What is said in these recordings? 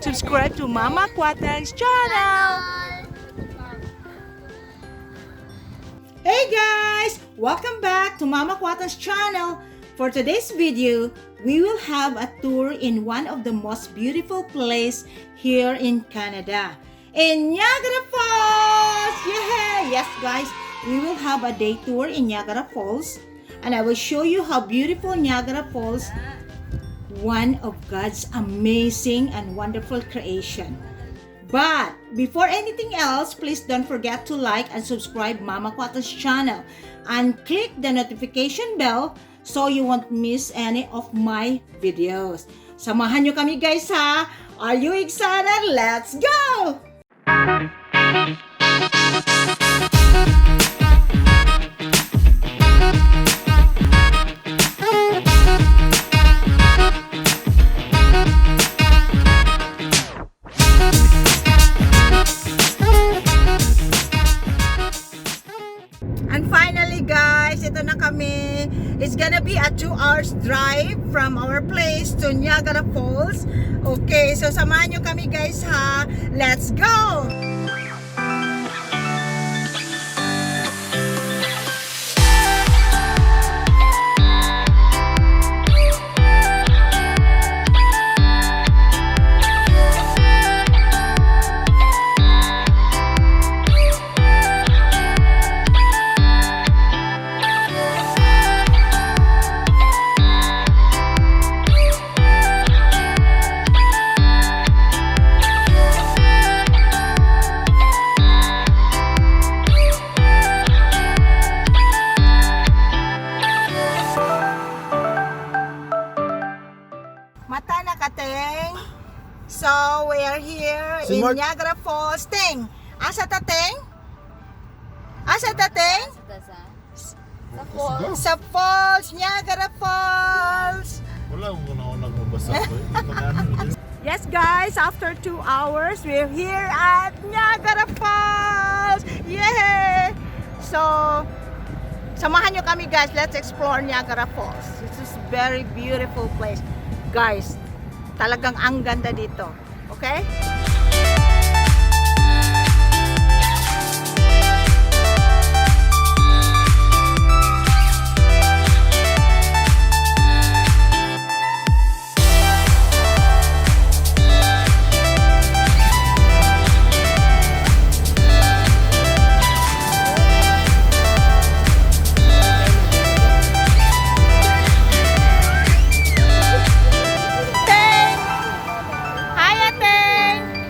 subscribe to Mama Quatang's channel. Hey guys! Welcome back to Mama Quatang's channel. For today's video, we will have a tour in one of the most beautiful places here in Canada. In Niagara Falls! Yeah! Yes guys, we will have a day tour in Niagara Falls. And I will show you how beautiful Niagara Falls, one of God's amazing and wonderful creation. But before anything else, please don't forget to like and subscribe Mama Quatang's channel and click the notification bell so you won't miss any of my videos. Samahan nyo kami guys ha! Are you excited? Let's go! And finally guys, ito na kami. It's gonna be a 2 hours drive from our place to Niagara Falls. Okay, so samahan nyo kami guys ha. Let's go! Mata na kateng. So, we are here in Niagara Falls. Ting, asa ta Ting? Asa ta Ting? Sa Falls, Niagara Falls. Wala akong una-una mabasa ko. Yes guys, after 2 hours, we're here at Niagara Falls. Yay! So, samahan nyo kami guys. Let's explore Niagara Falls. This is very beautiful place. Guys, talagang ang ganda dito. Okay? Hi, Ateng!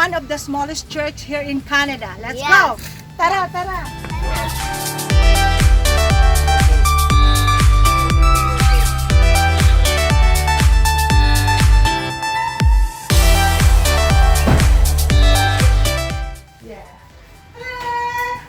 one of the smallest church here in Canada. Let's Yes. go! Tara, tara! Yeah.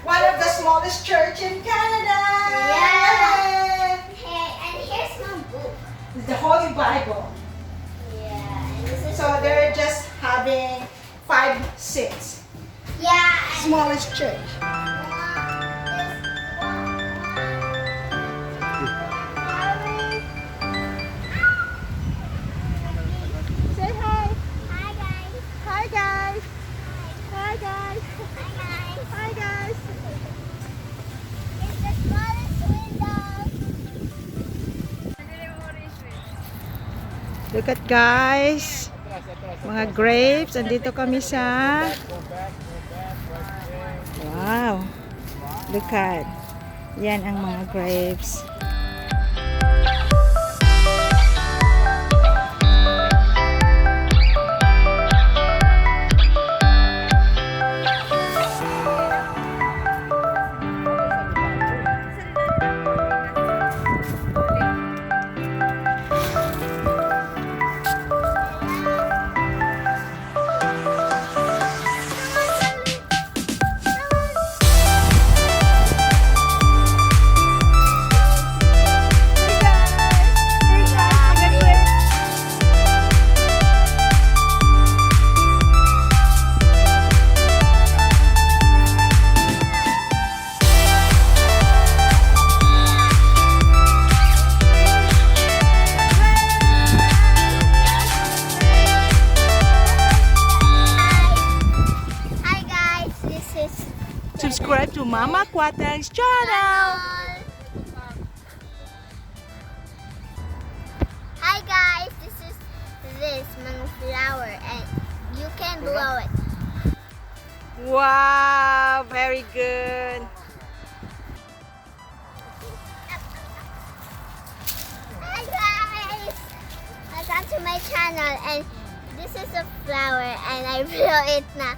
One of the smallest church in Canada! Yeah. Hey, and here's my book. It's the Holy Bible. Yeah, and this is So they're just having 5 seats. yeah. And Smallest church. Say hi. Hi guys. Hi guys. Hi guys. Hi guys. Hi guys. It's the smallest window. Look at guys. Mga grapes. Andito kami sa... Wow. Look at. Yan ang mga grapes. Hi guys, this is Subscribe to Mama Quatang's channel. Hi guys, this mga flower and you can blow it. Wow, very good. Hi guys, welcome to my channel and this is a flower and I blow it na.